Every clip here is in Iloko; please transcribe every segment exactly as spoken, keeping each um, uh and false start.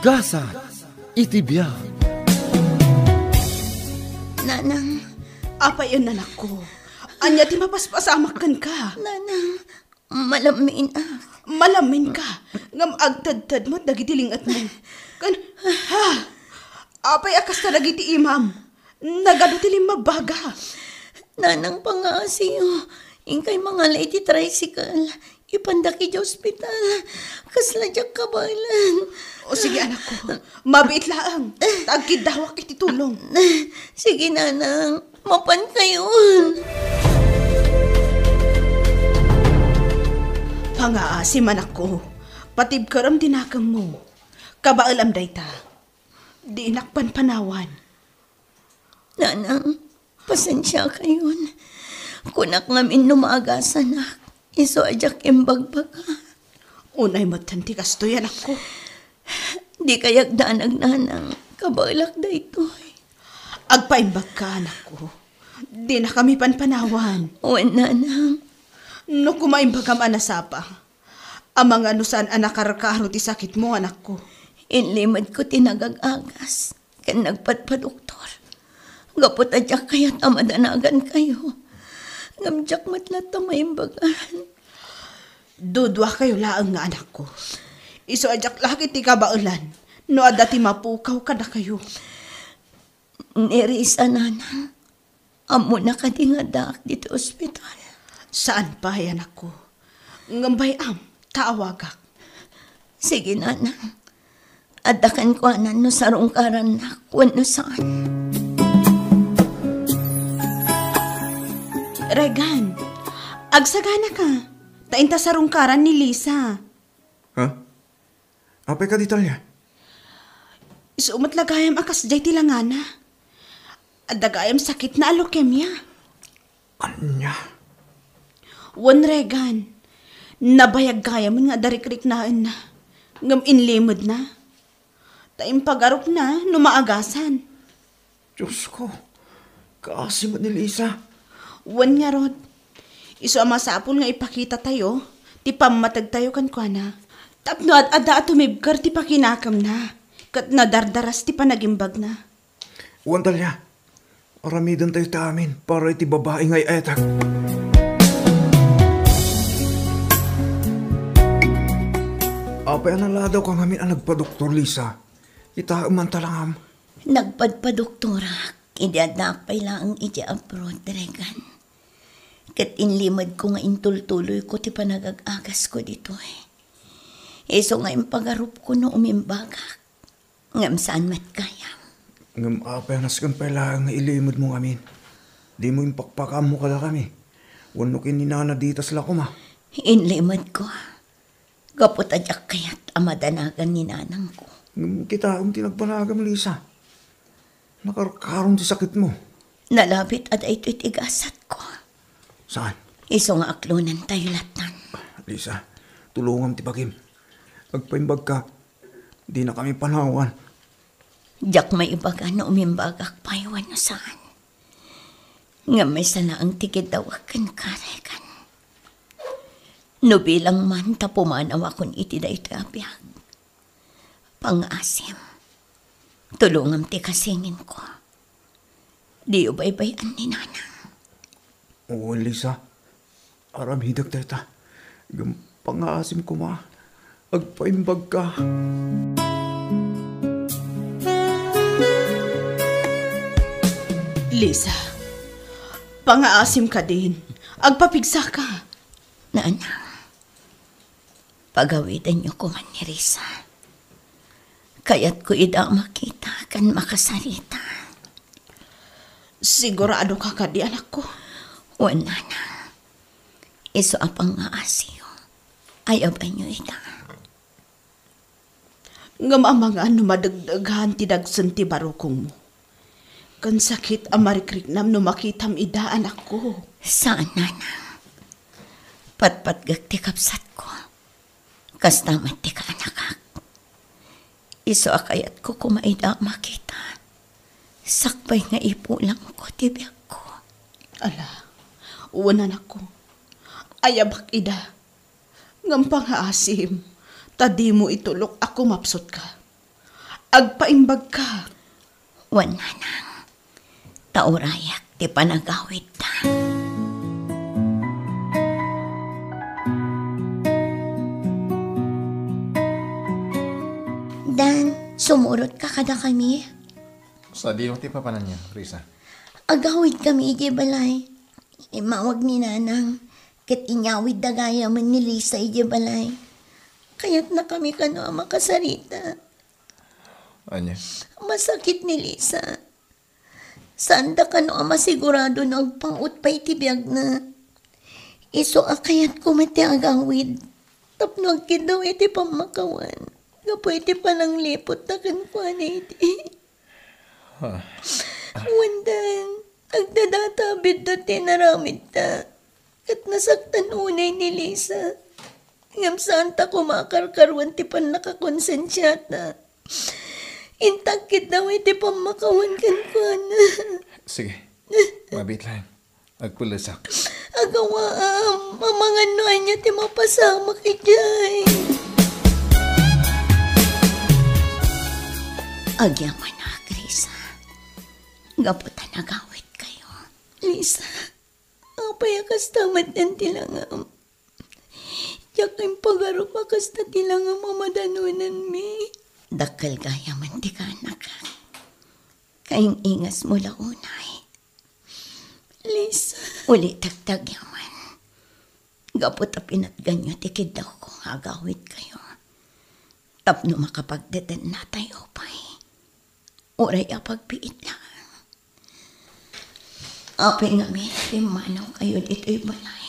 Gasat iti biag. Nanang. Apay, anakko? Ania ti mapaspasamak kenka? Nanang, malamminak. Malamminka, ngem agtedted met dagiti lingetmo. Ken, ha? Apay a kasta dagiti imam? Nagadu ti limmabbaga. Nanang, pangaasiyo. Inkay mangala iti tricycle. Ipandak iti ospital. Kasla diak kabaelan. O sige, anakko. Mabiit laeng. Ta agkiddawak iti tulong. Sige, nanang. Mapankayon. Pangaasim, anakko. Patibkerem ti nakemmo. Kabaelam dayta. Dinak panpanawan. Nanang, pasensiakayon. Kunak ngamin no maagasanak, isu a diak imbagbaga. Unay metten ti kastoy, anakko. Dikay agdanag, nanang. Kabaelak daytoy. Agpaimbagka, anakko. Dinakami panpanawan. Wen, nanang. No koma imbagam a nasapa, amangan no saan a nakarkaro ti sakitmo, anakko. Inlimedko ti nagag-agas ken nagpadpadoktor. Gapu ta diak kayat a madanagankayo. Ngem diak met latta maimbagan. Duduakayo laeng nga anakko. Isu a diak la ket ti kabaelan no adda ti mapukaw kadakayo. Ni Risa, nanang, ammona kadi nga addaak ditoy ospital? Saan pay, anakko. Ngem bay-am ta awagak. Sige, nanang. Adda kenkuana no sarungkarannak wenno saan. Regan, agsaganaka. Ta inta sarungkaran ni Lisa. Ha? Apay kadi, Talia? Isu met la gayam a kasdiay ti langana. Adda gayam sakitna a leukemia. Ania? Wen, Regan, nabayag gayamen nga adda rikriknaenna, ngem inlimedna. Ta impagarupna no maagasan. Diosko, kaasi met ni Lisa. Wen ngarud, isu a masapul nga ipakitatayo ti pammategtayo kenkuana tapno ad-adda a tumibker ti pakinakemna ket nadardaras ti panagimbagna. Wen, Talia, aramidentayo ti amin para iti babai nga ay-ayatek. Apay a naladawka ngamin a nagpadoktor, Lisa? Kitaem man ta langam. Nagpadpadoktorak idi addaak pay laeng iti abroad, Regan. Ket inlimedko nga intultuloyko ti panagag-agasko ditoy. Isu nga impagarupko no umimbagak, ngem saan met gayam. Ngem apay a nasken pay laeng nga ilimedmo ngamin? Dimo impakpakaammo kadakami wenno ken ni Nana Ditas la koma? Inlimedko. Gapu ta diak kayat a madanagan ni nanangko. Ngem kitaem ti nagbanagam, Lisa. Nakarkaron ti sakitmo. Nalabit a daytoy ti gasatko. Saan? Isu nga aklonentayo lattan. Lisa, tulongam ti bagim. Agpaimbagka, dinakami panawan. Diak maibaga no umimbagak pay wenno saan. Ngem maysa laeng ti kiddawak kenka, Regan. No bilang man ta pumanawakon iti daytoy a biag, pangaasim, tulongam ti kasinginko. Diyo baybay-an ni nanang. Oo, Lisa. Aramidek dayta. Ngem pangaasim koma. Agpaimbagka. Lisa, pangaasim kadin. Agpapigsaka. Nanang, pagawidenyo koman ni Risa. Kayatko ida a makita ken makasarita. Siguradoka kadi, anakko? Wen, nanang. Isu a pangngaasiyo, ayabanyo ida. Ngem amangan no madegdegan ti dagsen ti barukongmo ken sakit a marikriknam no makitam ida, anakko. Saan, nanang. Patpatgek ti kabsatko. Kasta met ti kaanakak. Isu a kayatko koma ida a makita. Sakbay nga ipulangko ti biagko. Ala, wen, anakko. Ayabak ida. Ngem pangaasim, ta dimo itulok a kumapsutka. Agpaimbagka. Wen, nanang, ta urayak ti panagawidda. Dan, sumurotka kadakami? Sadino ti papananyo, Risa? Agawidkami idiay balay. Immawag ni Nanang, ket inyawidda gayamen ni Lisa idiay balay. Kayatnakami kano a makasarita. Ania? Masakit ni Lisa. Saanda kano a masigurado no agpaut pay ti biagna. Isu a kayatko met ti agawid tapno agkiddaw iti pammakawan gapu iti panangliputta kenkuana idi. Ha? Wen, Dan, agdadata a biddut ti inaramidta. Ket nasaktan unay ni Lisa. Ngem saanta koma a karkaruen ti pannakakonsensiata. Inta agkiddaw iti pammakawan kenkuana. Sige. Mabiit laeng. Agpullesak. Agawaam, amangan no ania ti mapasamak idiay. Agyamanak, Risa. Gapu ta nagawidkayo. Lisa, apay a kasta met ti langam? Diak impagarup a kasta ti langam a madanonanmi. Dakkel gayamen ti kaanakak. Kaing-ingasmo la unay. Lisa. Ulitek ti agyaman. Gapu ta pinatganyo ti kiddawko nga agawidkayo. Tapno makapagdedennatayo pay. Uray a pagbiit laeng. Apay ngamin, pimmanawkayo ditoy balay.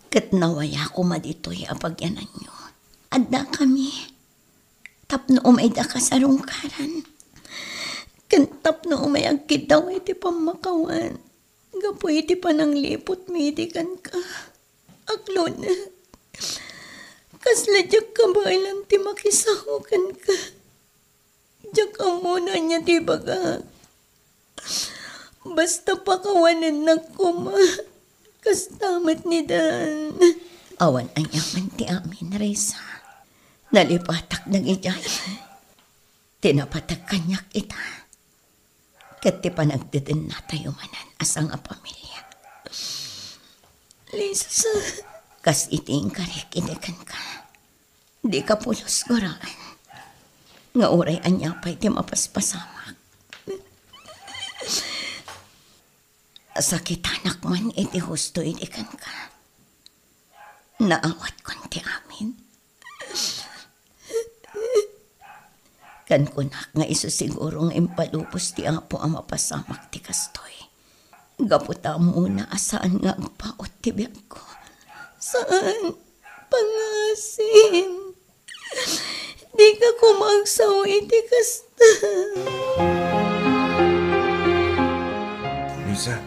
Ket nawaya koma ditoy a pagyananyo. Addakami. Tapno umayda kasarungkaran. Ken tapno umay agkiddaw iti pammakawan. Gapu iti panangliputmi idi kenka. Aglunek. Kasla diak kabaelan ti makisao kenka. Diak ammo no ania ti ibagak. Basta pakawanennak koma. Kasta met ni Dan. Awan aniaman ti amin, Risa. Nalipatak dagidiay. Ti napateg kaniak ita. Ket ti panagdedennatayo manen a sangapamilia. Lisa. Kas iti inkarik idi kenka. Dika pulos guraan nga uray ania pay ti mapaspasamak. Sakitanak man iti husto idi kenka. Naawatkon ti amin. Ken kunak nga isu siguro nga impalubos ti Apo a mapasamak ti kastoy. Gapu ta ammona a saan nga agpaut ti biagko. Saan, pangasim. Dika koma agsao iti kasta. Luisa,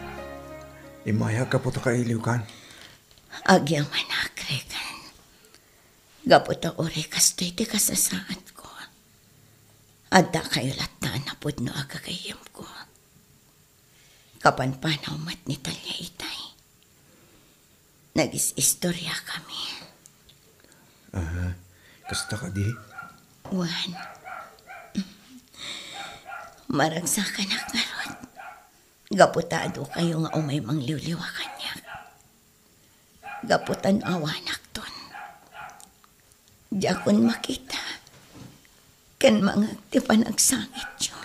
immayak gapu ta kailiwkan. Agyamanak, Regan. Gapu ta uray kastoy ti kasasaadko. Addakayo latta a napudno a gagayyemko. Kapanpanaw met ni Talia itay. Nagis-istoriakami. Ah, kasta kadi? Wen. Maragsakanak ngarud. Gapu ta adukayo nga umay mangliwliwa kaniak. Gapu ta no awanakton, diakon makita ken mangngeg ti panagsangityo.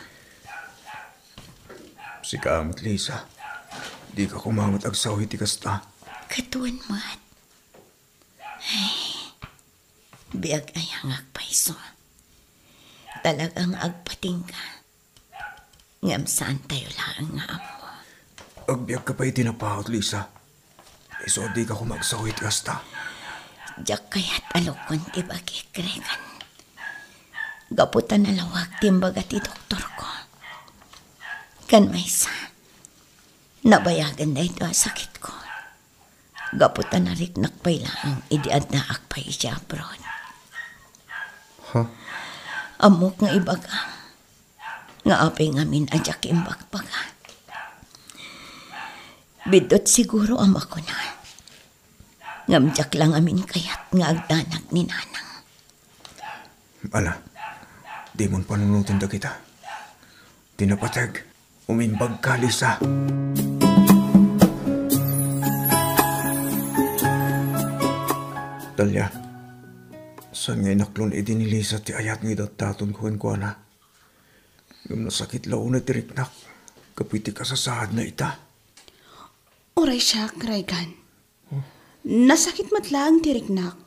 Sika met, Lisa. Dika koma met agsao iti kasta. Ket wen met. Ay, biag aya nga agpayso. Talaga nga agpatingga. Ngem saantayo laeng nga ammo. Agbiagka pay iti napaut, Lisa. Isu a dika koma agsao iti kasta. Diak kayat a lukon ti bagik, Regan. Gapu ta nalawag ti imbaga ti doktorko. Ken maysa, nabayagen daytoy a sakitko. Gapu ta nariknak pay laeng idi addaak pay idiay abroad. Ha? Ammok nga ibagam nga apay ngamin a diak imbagbaga. Biddut siguro a makuna, ngem diak la ngamin kayat nga agdanag ni Nanang. Ala, Dimon panunoten dagita. Ti napateg, umimbagka, Lisa. Talia, saan nga inaklon idi ni Lisa ti ayat nga idatdatonko kenkuana? Ngem nasakit la unay ti riknak gapu iti kasasaadna ita. Uray siak, Regan. Nasakit met laeng ti riknak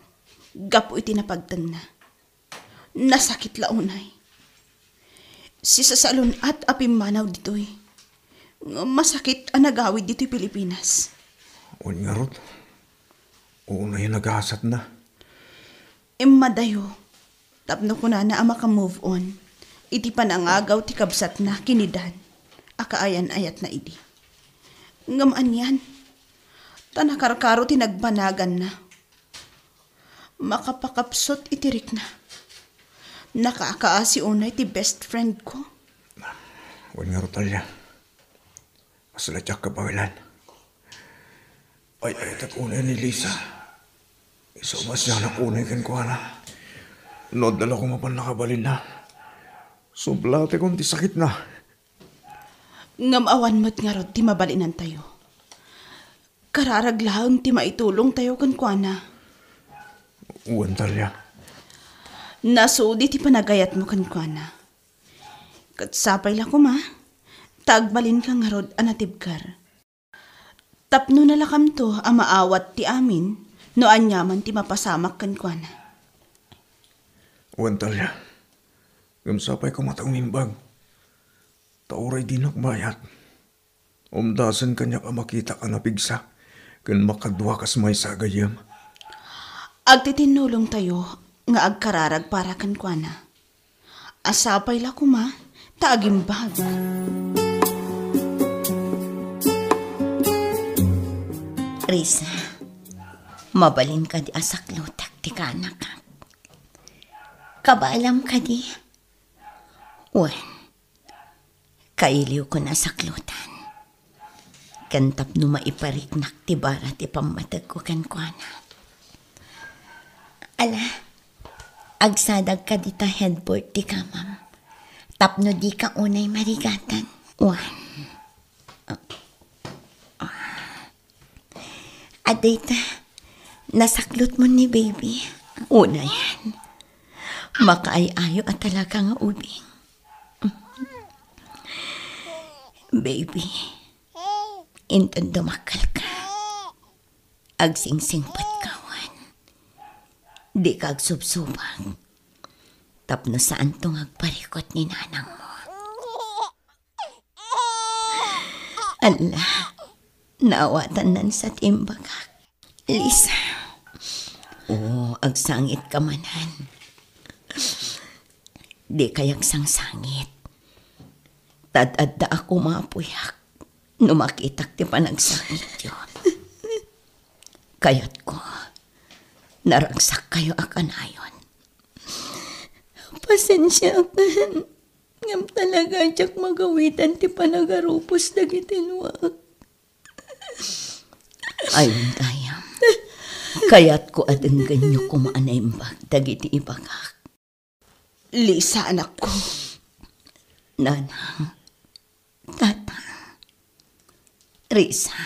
gapu iti napagtengna. Nasakit la unay. Sisasalun-at a pimmanaw ditoy. Ngem masakit a nagawid ditoy Pilipinas. Wen ngarud, unay a nagasatna. Immadayo, tapno kunana a maka-move on iti panangagaw ti kabsatna ken ni Dan a kaayan-ayatna idi. Ngem anian, ta nakarkaro ti nagbanaganna. Makapakapsut iti rikna. Nakakaasi unay ti best friend ko. Wen ngarud, Talia. Kasla diak kabaelan. Ay-ayatek unay ni Lisa. Isu a masianak unay kenkuana. No adda la koma pannakabalinna, sublatekon ti sakitna. Ngem awan met ngarud ti mabalinantayo. Kararag laeng ti maitulongtayo kenkuana. Wen, Talia. Nasudi ti panagayatmo kenkuana. Ket sapay la koma, ta agbalinka ngarud a natibker. Tapno nalakamto a maawat ti amin no aniaman ti mapasamak kenkuana. Wen, Talia, ngem sapay koma ta umimbag. Ta uray dinak bayat, umdasen kaniak a makitak a napigsa ken makadua kas maysa a gayyem. Agtitinnulongtayo nga agkararag para kenkuana. A sapay la koma ta agimbag. Risa, mabalin kadi a saklutek ti kaanakak? Kabaelam kadi? Wen, kailiwkon a saklutan. Ken tapno maipariknak ti bara ti pammategko kenkuana. Ala, agsadag kadi ta headboard ti kamam tapno dika unay marigatan. Wen. Adda ita, nasaklutmon ni baby. Unayen, makaay-ayo a talaga nga ubing. Baby, inton dumakkelka, agsingsingpetka wen. Dika agsubsubag. Tapno saanto nga agparikut ni nanangmo. Ala, naawatannan sa ti imbagak. Lisa. O, agsangitka manen. Dikay agsangsangit. Ta ad-adda a kumapuyak no makitak ti panagsangityo. Kayatko, naragsakkayo a kanayon. Pasensiakan. Ngem talaga diak magawidan ti panagarupos dagiti luak. Ay, dayam. Kayatko a denggenyo koma a naimbag dagiti ibagak. Lisa, anakko. Nanang, Tata, Risa,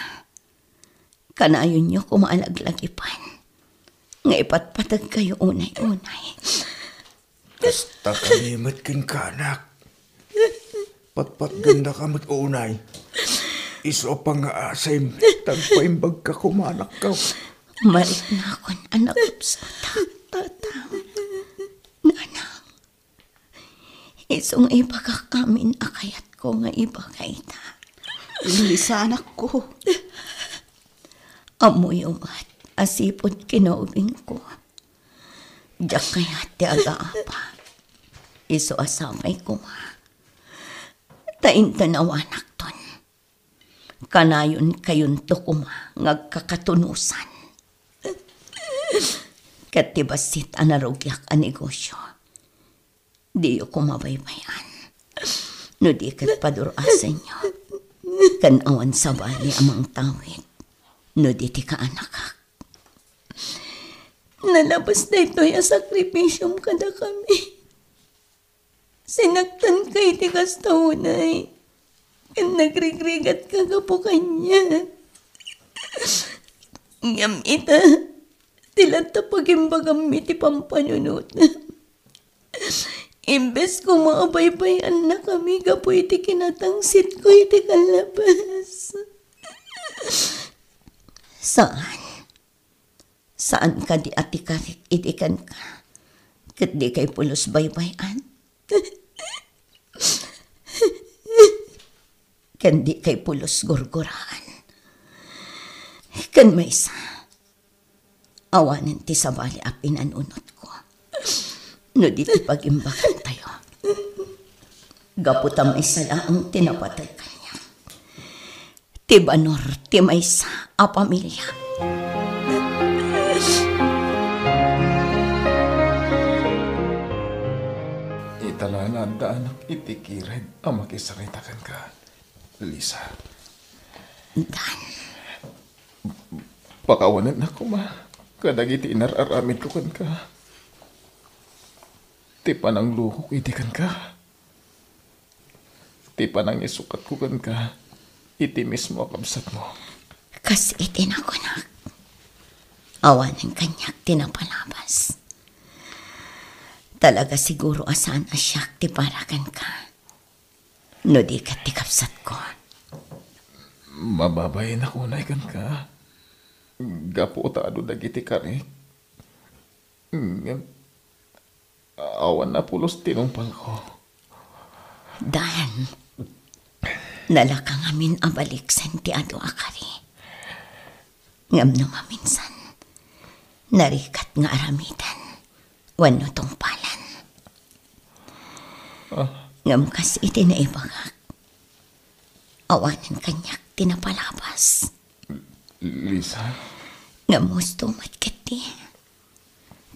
kanayonyo koma a laglagipan nga ipatpategkayo unay-unay. Kasta kami met kenka, anak. Patpatgandaka met unay. Isu a pangngaasim, ta agpaimbagka koma, anakko. Mariknakon a nagubsotak, Tata. Nanang, isu nga ibagak amin a kayatko nga ibaga ita. Lisa, anakko. Ammoyo met a sipud kinaubingko, diak kayat ti agaapa. Isu a sapay koma ta inton awanakton, kanayonkayonto koma nga agkakatunosan. Ket ti bassit a narugiak a negosio, diyo koma baybay-an. No di ket padur-asenyo, ken awan sabali a mangtawid no di ti kaanakak. Nalabas daytoy a sakripisiom kadakami. tinaktanka iti kasta unay, ken nagrigrigatka gapu kaniak. Ngem ita, ti latta pagimbagammi ti pampanunotam. Imbes koma a baybay-annakami gapu iti kinatangsitko iti kallabas. Saan. Saan kadi a ti karik idi kenka, ket dikay pulos baybay-an? Ken dikay pulos gurguraan? Ken maysa, awanen ti sabali a pinanunotko no di ti pagimbagantayo. Gapu ta maysa laeng ti napateg kaniak. Ti banor ti maysa a pamilia. Ita la nga addaanak iti kired a makisarita kenka, Lisa. Dan. Pakawanennak koma kadagiti inar-aramidko kenka. Ti pananglukok iti kenka. Ti panangisukatko kenka iti mismo a kabsatmo. Kas iti nakunak, awanen kaniak ti napalabas. Talaga siguro a saan a siak ti para kenka, no di ket ti kabsatko. Mababain a kunay kenka, gapu ta adu dagiti karik. Ngem, awan a pulos tinungpalko. Dan, nalaka ngamin a baliksen ti adu a kari. Ngem no maminsan, narigat nga aramiden wenno tungpalan. Ah. Ngem kas iti naibagak, awanen kaniak ti napalabas. Lisa? Ngem husto met ketdi.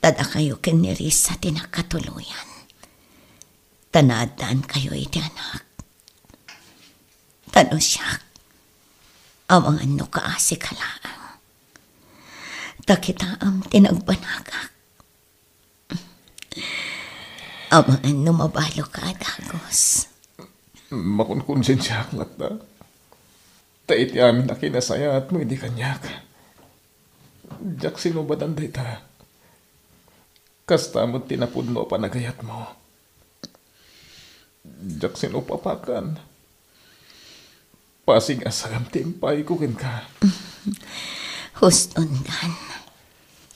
Ta dakayo ken ni Risa ti nagkatuloyan. Ta naaddaankayo iti anak. Ta no siak, amangan no kaasika laeng. Ta kitaem ti nagbanagak. Amangan no mabaloka a dagus. Makunkonsensiaak latta. Ta iti amin a kinasayaatmo idi kaniak, diak sinubadan dayta. Kasta met ti napudno a panagayatmo. Diak sinupapakan. Pasig a sagam ti impayko kenka. Huston, Dan.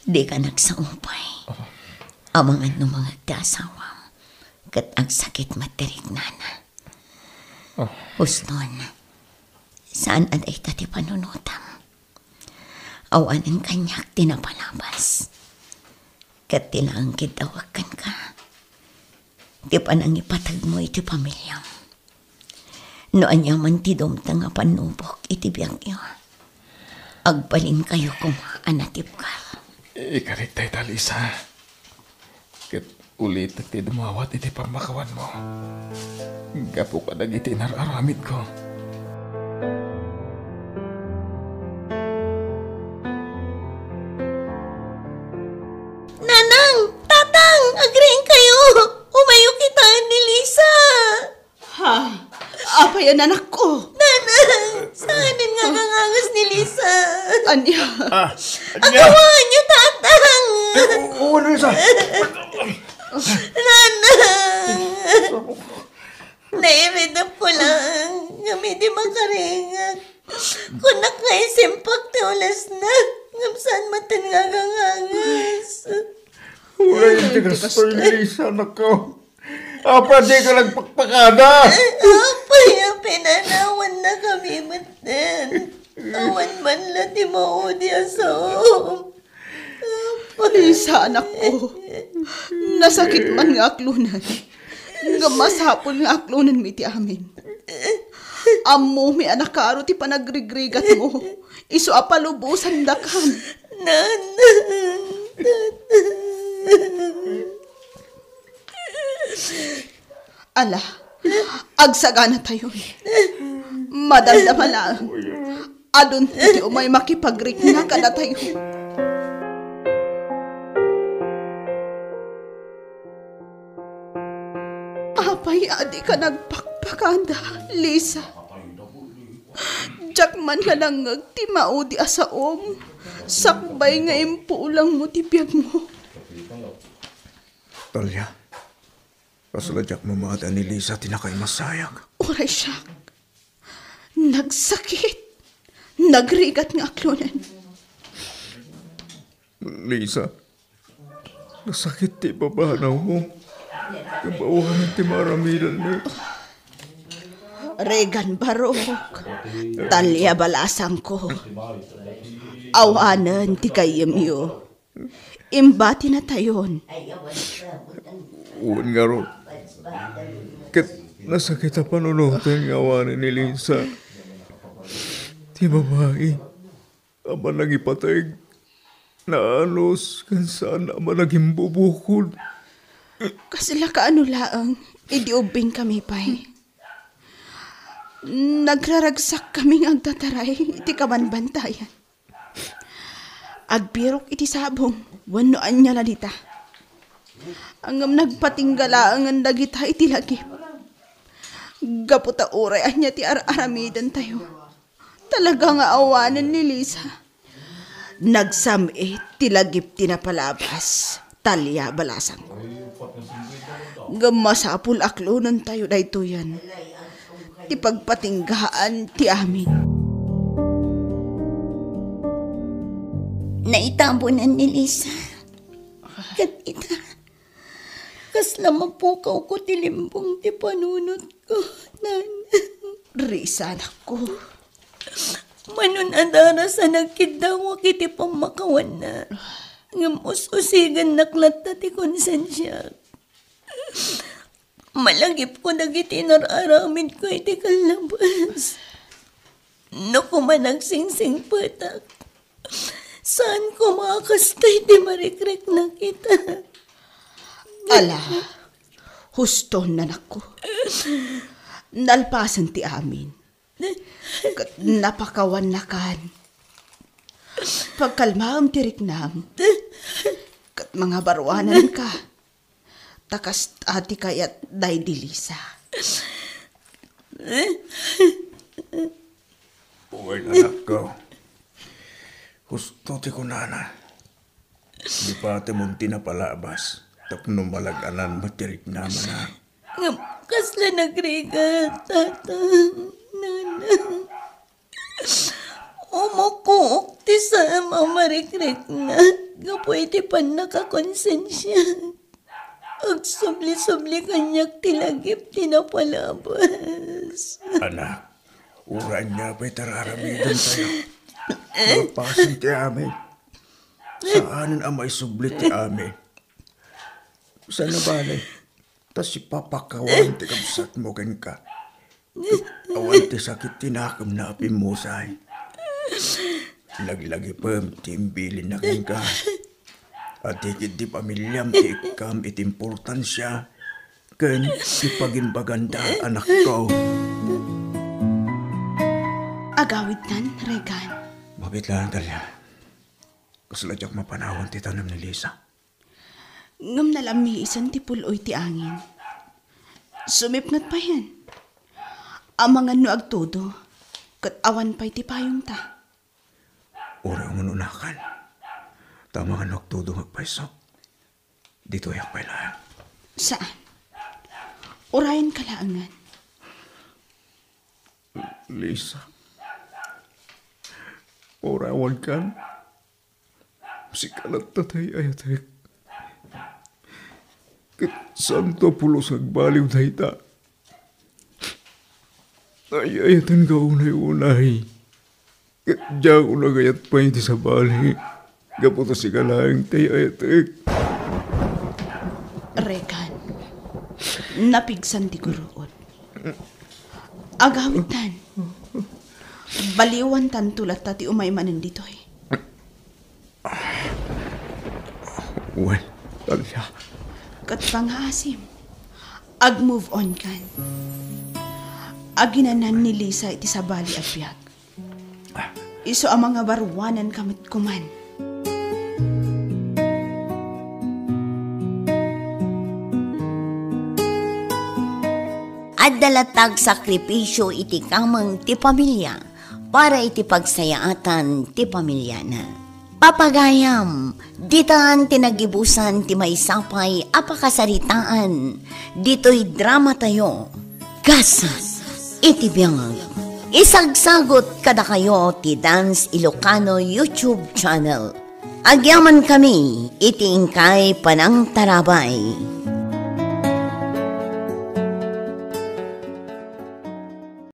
Dika nagsao pay. Amangan no mangeg ti asawam ket agsakit met ti riknana. Ah. Huston, saan a dayta ti panunotam. Awanen kaniak ti napalabas. Ket ti laeng kiddawek kenka, ti panangipategmo iti pamiliam. No aniaman ti dumteng a pannubok iti biagyo, agbalinkayo koma a natibker. Ikarik dayta, Lisa. Ket ulitek ti dumawat iti pammakawanmo gapu kadagiti inar-aramidko. Nanang! Tatang! Agriingkayo! Umayo kitaen ni Lisa! Ha? Apay a nanakko? Nanang! Saanen nga agangangas ni Lisa? Ania? Ah, ania? Agawaanyo, Tatang! Eh, oo, ano, Lisa? Nanang! Nairidep ko lang, ngem idi makaringak, kunak nga isimpak ti ulesna, ngem saan maten nga agangangas. Uray, ti kastoy, Lisa, nako. Apay a dika nagpakpakada? Apay a pinanawannakami metten. Awan man la ti maudi a saom. Apay. Lisa, anakko. Nasakit man nga aklonen. Ngem masapul nga aklonenmi ti amin. Ammomi a nakaro ti panagrigrigatmo. Isu a palubosandakan. Nanang. Ala, agsaganatayo. Madamdama laeng. Adun ti umay makipagrikna kadatayo. Ah, pay a dika nagpakpakada, Lisa. Diak man la nangngeg ti maudi a saom, sakbay nga impulangmo ti biagmo. Talia, kasla diak mamati a ni Lisa ti nakaimasayak. Uray siak. Nagsakit. Nagrigat nga aklonen. Lisa, nasakit ti ibabanawmo. Ngem awanen ti maaramidanmi. Regan Barok, Talia balasangko. Awanen ti gayyemyo. Imbatinatayon. Wen ngarud, ket nasakit a panunoten nga awanen ni Lisa. Ti babai a manangipateg, naanus, ken saan a managimbubukod. Kasla kaano laeng, idi ubbingkami pay. Nagraragsakkami nga agtataray iti kabanbantayan. Agbirok iti sabong wenno ania la dita. Ngem nagpatingga laengen dagita iti lagip. Gapu ta uray ania ti ar-aramidentayo, talaga nga awanen ni Lisa. Nagsam-it ti lagip ti napalabas, Talia balasangko. Ngem masapul a klonentayo daytoyen ti pagpatinggaan ti amin. Naitabunan ni Lisa. Ket ita, kasla mapukawko ti limbong ti panunotko, Nana. Risa, anakko. Mano a daras a nagkiddawak iti pammakawanna, ngem us-usigennak latta ti konsensiak. Malagipko dagiti inar-aramidko iti kallabas. No koma nagsingsingpetak, saan koma a kasta iti marikrik na kita. Ala, husto, nanakko. Nalpasen ti amin. Ket napakawannakan. Pagkalmaem ti riknam. Ket mangabaruananka. Ta kasta ti kayat daydi Lisa. Wen, anakko. Husto ti kunana. Dipatemon ti napalabas tapno malag-anan met ti riknamana. Ngem kasla nagrigat, Tata, Nana. Umukook ti saem a marikriknak gapu iti pannakakonsensiak. Agsubli-subli kaniak ti lagip ti napalabas. Anak, uray ania pay ti ar-aramidentayo. Malpasen ti amin. Saanen a maisubli ti amin. Saan a bale, ta sipapakawan ti kabsatmo kenka. Awan ti sakit ti nakemna a pimmusay. Laglagipem ti imbilinna kenka. Adi ketdi pamiliam ti ikkam iti importansia ken ti pagimbaganda, anakko. Agawidtan, Regan. Mabit laeng, Talia. Kasla diak mapanawan ti tanem ni Lisa. Ngem nalammiisen ti pul-oy ti angin. Sumipnget payen. Amangan no agtudo, ket awan pay ti payongta. Uray umun-unakan, ta amangan no agtudo nga agpayso. Ditoyak pay laeng. Saan? Urayenka laengen. Lisa, uray awankan, sika latta ti ay-ayatek. Ket saanto a pulos nga agbaliw dayta. Ay-ayatenka unay-unay. Ket diak nagayat pay iti sabali, gapu ta sika laeng ti ay-ayatek. Regan, napigsan ti guruod. Agawidtan. Baliwantanto latta ti umay manen ditoy. Wen, Talia. Ket pangaasim, ag-move on kan. Aginanan ni Lisa iti sabali a biag. Isu a mangabaruananka met koman. Adda latta agsakripisio iti kameng ti pamilia para iti pagsayaatan ti pamilyana. Papagayam, ditan ti nagibusan ti maysa pay a pakasaritaan ditoy dramatayo, Gasat iti Biag. Isagsagut kadakayo ti Dance Ilocano YouTube channel. Agyamankami iti inkay panangtarabay.